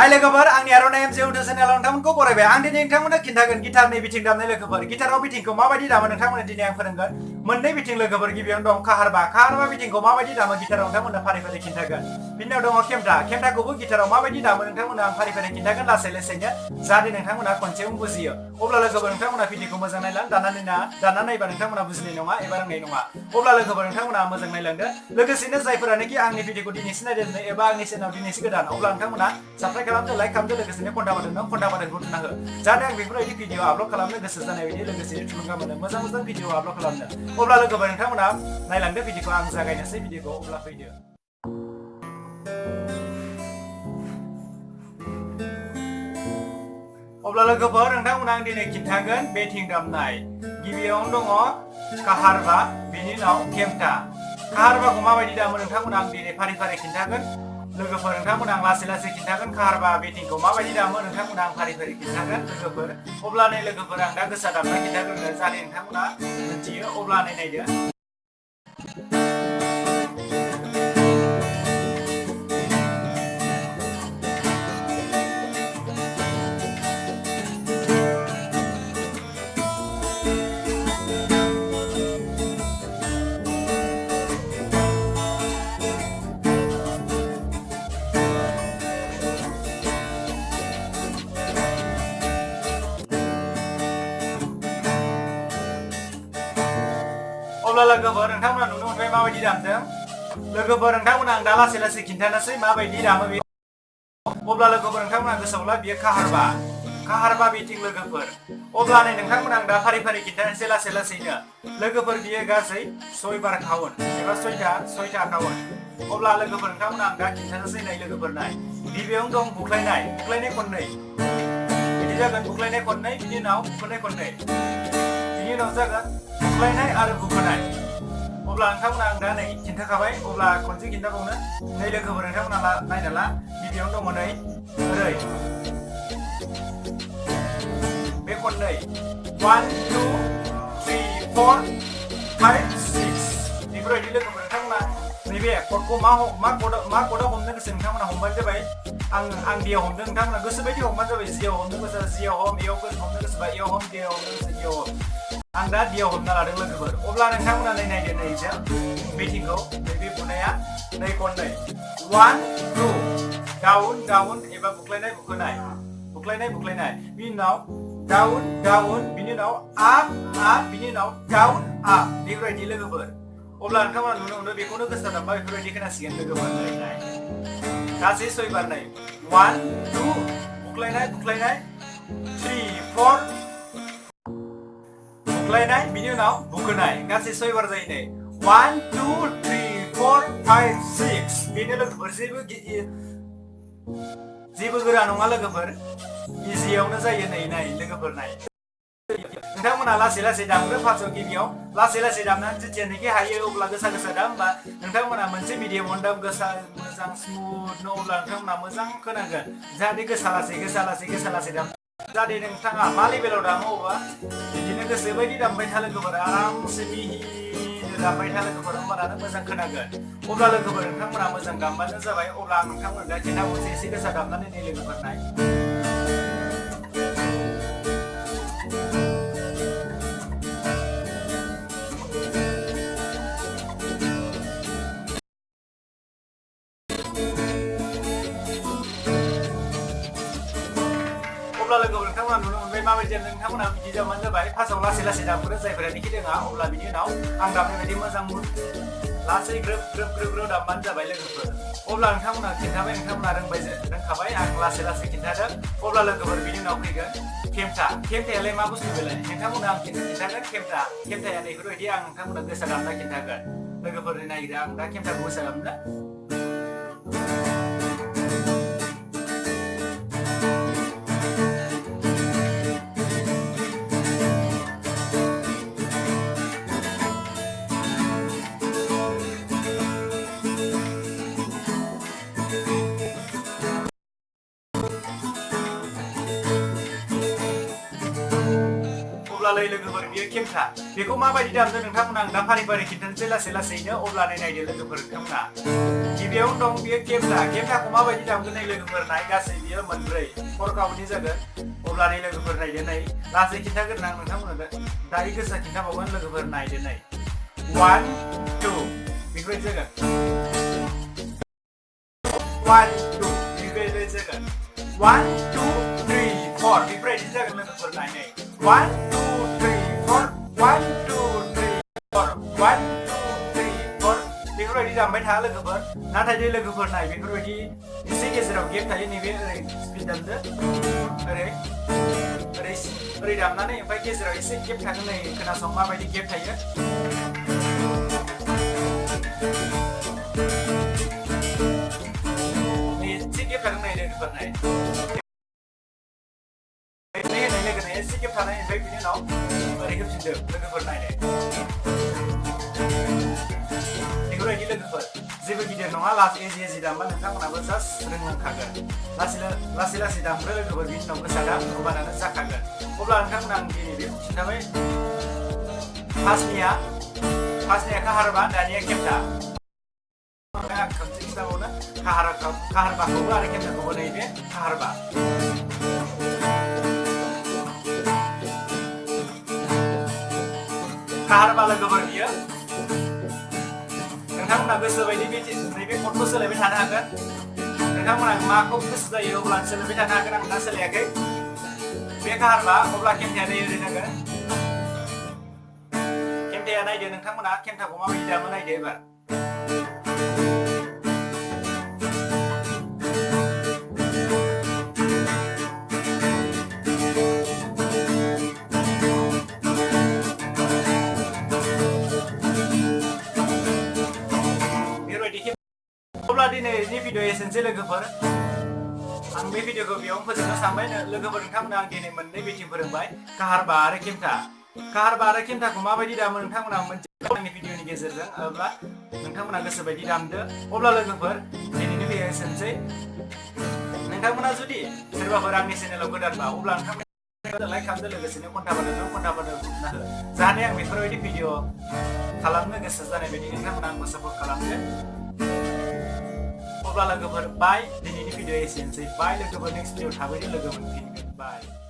Hai लोगोफोर आंनि आर'नाइ एमजे उदु चेनेलाव नोंथांमोनखौ बरायबाय आं दिनै नोंथांमोननो खिन्थागोन गिटारनि बिथिं दामनाय लोगोफोर गिटाराव बिथिंखौ माबायदि दामो नोंथांमोननो दिनै आं फोरोंगोन मोननै बिथिं लोगोफोर गिबियावनो दं काहारबा बिथिंखौ माबायदि दामो गिटाराव नोंथांमोननो फारि फारि खिन्थागोन बिनि उनाव दङ केमटाखौबो गिटाराव माबायदि दामो नोंथांमोननो आं फारि फारि खिन्थागोन लासै लासैनो जाहाथे नोंथांमोनहा खनसेयावनो बुजियो अब्ला लोगोफोर नोंथांमोनहा भिडिअखौ मोजां नायलां दानना नायबा नोंथांमोनहा बुजिनाय नङा एबा रोंनाय नङा अब्ला लोगोफोर नोंथांमोनहा मोजां नायलांदो लोगोसेनो जायफोरानोखि आंनि भिडिअखौ दिनैसो नायदों एबा आंनि चेनेलाव दिनैसो गोदान अब्ला नोंथांमोनहा साबस्क्राइब खालामदो लाइक खालामदो लोगोसेनो घन्टा बाटनखौ थुना हो जाहाथे आं बेफोरबायदि भिडिअ आपल'ड खालामनो गोसो जानाय बायदि लोगोसेनो थुलुंगा मोनो मोजां भिडिअ आपल'ड खालामनो अब्ला लोगोफोर नोंथांमोनहा नायलांदो भिडिअखौ आं जागायनोसै भिडिअखौ अब्ला फैदो अब्ला लोगोफोर नोंथांमोनहा आं दिनै खिन्थागोन बेथिं दामनाय गिबियावनो दङ काहारबा बिनि उनाव केमटा काहारबाखौ माबायदि दामो नोंथांमोनहा आं दिनै फारि फारि खिन्थागोन लोगोफोर नोंथांमोनहा आं लासै लासै खिन्थागोन काहारबा बेथिंखौ माबायदि दामो नोंथांमोनहा आं फारि फारि खिन्थागोन लोगोफोर अब्ला नै लोगोफोर आं दा गोसा दामना खिन्थागोन जाहाथे नोंथांमोनहा मिथियो अब्ला नायदो अब्ला लोगोफोर नोंथांमोना नुनो मोनबाय माबायदि दामदों लोगोफोर नोंथांमोना आं दा लासै लासै खिन्थानोसै माबायदि दामो बे अब्ला लोगोफोर नोंथांमोना गोसोआवला बियो काहारबा बिथिं लोगोफोर अब्ला नै नोंथांमोना आं दा फारि फारि खिन्थानोसै लासै लासैनो लोगोफोर बियो गासै 6 बार काउन्ट एबा 6था काउन्ट अब्ला लोगोफोर नोंथांमोना आं दा खिन्थानोसै नै लोगोफोर नाय गिबियावनो दं बुख्लायनाय खननै बिदि जागोन बुख्लायनाय खननै बिनि उनाव बुख्लायनाय खननै बिनि उनाव जागोन बुख्लायनाय आरो बुखोनाय अब्ला नोंथांमोना आं दा नै खिन्थाखाबाय अब्ला खनसे खिन्थाबावनो नै लोगोफोर नोंथांमोना नायना ला गिबियावनो दङ नै ओरै बे खननै 1 2 3 4 5 6 बेफोरबायदि लोगोफोर नोंथांमोना नैबे कर्डखौ मा कर्डआव हमनो गोसो नोंथांमोना हमबानो जाबाय आं डियाव हमदों नोंथांमोना गोसोबायदि हमबानो जाबाय जियाव हमनो गोसो जियाव हम एयाव हमनो गोसोबा एयाव हम डियाव हमनो गोसो डियाव हम आं दा डियाव हमना लादों लोगोफोर अब्ला नोंथांमोना नायदो नै जों बेथिंखौ बे बुनाया नै खननै 1 2 डाउन एबा बुख्लायनाय बिनि उनाव डाउन बिनि उनाव आप बिनि उनाव डाउन आप बेफोरबायदि लोगोफोर अब्ला नोंथांमोना नुनो मोनो बेखौनो गोसो दामबा बेफोरबायदि खोनासिगोन लोगोफोर नाय गासै 6 बार नाय 1 2 बुख्लायनाय 3 4 बुख्लायनाय बिनि उनाव बुखोनाय गासै 6 बार जायो नै 1 2 3 4 5 6 बेनो लोगोफोर जेबो गोरा नङा लोगोफोर इजियावनो जायो नै नाय लोगोफोर नाय नोंथांमोना लासै लासै दामग्रो फार्स्टआव गिबियाव लासै दामनानै जेथियानोखि हायो अब्ला गोसा दामबा नोंथांमोना मोनसे मिडियाम दाम गोसा मोजां स्मुथनो अब्ला नोंथांमोना मोजां खोनांगोन जाहाथे गोसा लासै दाम जाहाथे नोंथाङा मा लेभेलाव दामो अब्ला बिदिनो गोसोबायदि दामबाय था लोगोफोर आरामसे मिहिनो दामबाय था लोगोफोर होमबानो मोजां खोनागोन अब्ला लोगोफोर नोंथांमोना मोजां दामबानो जाबाय अब्ला आं नोंथांमोन दा खिन्थाबावनोसै एसे गोसा दामनानै नै लोगोफोर नाय अब्ला लोगोफोर नोंथांमोना नुनो मोनबाय माबायदि नोंथांमोना बिदि दामबानो जाबाय फार्स्टआव लासै दामग्रो जायफोरानोखि रोङा अब्ला बिनि उनाव आं दामनाय बायदि मोजां लासै ग्रोब दामबानो जाबाय लोगोफोर अब्ला नोंथांमोना खिन्थाबाय नोंथांमोना रोंखाबाय आं लासै खिन्थादों अब्ला लोगोफोर बिनि उनाव फैगोन केमटायालाय मा बुस्थु बेलाय नोंथांमोना आं खिन्थागोन केमटाया बेफोरबायदि आं नोंथांमोना गोसा दामना खिन्थागोन लोगोफोरनि नागिरो आं दा केमटाखौ गोसा दामनो अब्लालाय लोगोफोर बियो केमथा बेखौ माबायदि दामदों नोंथांमोना आं दा फारि फारि खिन्थानोसै लासै लासैनो अब्लानो नायदो लोगोफोर नोंथांमोना गिबियावनो दं बियो केमथाखौ माबायदि दामगोन नै लोगोफोर नाय गासै बियो मोनब्रै 4 काउन्टनि जागोन अब्लानो लोगोफोर नायदो नै लासै खिन्थागोन आं नोंथांमोननो दायो गोसा खिन्थाबावगोन लोगोफोर नायदो नै 1 2 बेफोरबायदि जागोन 1 2 बेफोरबायदि जागोन 1 2 3 4 बेफोरबायदि जागोन लोगोफोर नाय नै 1 2 3 4 1 2 3 4 1 2 3 4 बेफोरबायदि दामबाय था लोगोफोर नाथाय दे लोगोफोर नाय बेफोरबायदि एसे गेजेराव गेप थायो नैबे ओरै स्पिड दामदो ओरै दामनानै ओमफ्राय गेजेराव एसे गेप थागोन नै खोनासं माबायदि गेप थायो एसे गेप थागोन नै लोगोफोर नाय एसे गेप थानाय ओमफ्राय बिनि उनाव ओरै होफिनदो लोगोफोर नायनाय बेफोरबायदि लोगोफोर जेबो गिदिर नङा लासै दामबा नोंथांमोनाबो जास्ट रोंलांखागोन लासै दामग्रो लोगोफोर बिनि उनाव गोसा दाम होमबानो जाखागोन अब्ला नोंथांमोना आं दिनै बेखौ खिन्थाबाय फार्स्टनिया काहारबा दानिया केमथा आं खनसे खिन्थाबावनो काहारबाखौबो आरो केमथाखौबो नैबे काहारबा काहारबा लोगोफोर बियो नोंथांमोना गोसो बायदि नैबे कर्डखौ सोलायबाय थानो हागोन नोंथांमोना माखौ गोसो जायो अब्लानो सोलायबाय थानो हागोन आं दा सोलायाखै बे काहारबा अब्ला केमथाया नै ओरै नांगोन केमथाया नायदो नोंथांमोना केमथाखौ माबायदि दामो नायदो एबार अब्ला दिनैनि भिडिअ एसेनोसै लोगोफोर आं बे भिडिअखौ बेयावनो फोजोबनो सानबाय लोगोफोर नोंथांमोना आं दिनै मोननै बिथिं फोरोंबाय काहारबा आरो केमथाखौ माबायदि दामो नोंथांमोना मोनसे आंनि भिडिअनि गेजेरजों अब्ला नोंथांमोना गोसो बायदि दामदो अब्ला लोगोफोर दिनैनि भिडिअ एसेनोसै नोंथांमोना जुदि सोरबाफोर आंनि चेनेलाव गोदानबा अब्ला नोंथांमोना लाइक खालामदो लोगोसेनो घन्टाफोर बुंना हो जाहाथे आं बेफोरबायदि भिडिअ खालामनो गोसो जानाय बायदि नोंथांमोना आंखौ सापर्ट खालामदो अब्ला लोगोफोर बाय दिनैनि भिडिअ एसेनोसै बाय लोगोफोर नेक्स्ट भिडिअ थाबैनो लोगो मोनफिनगोन बाय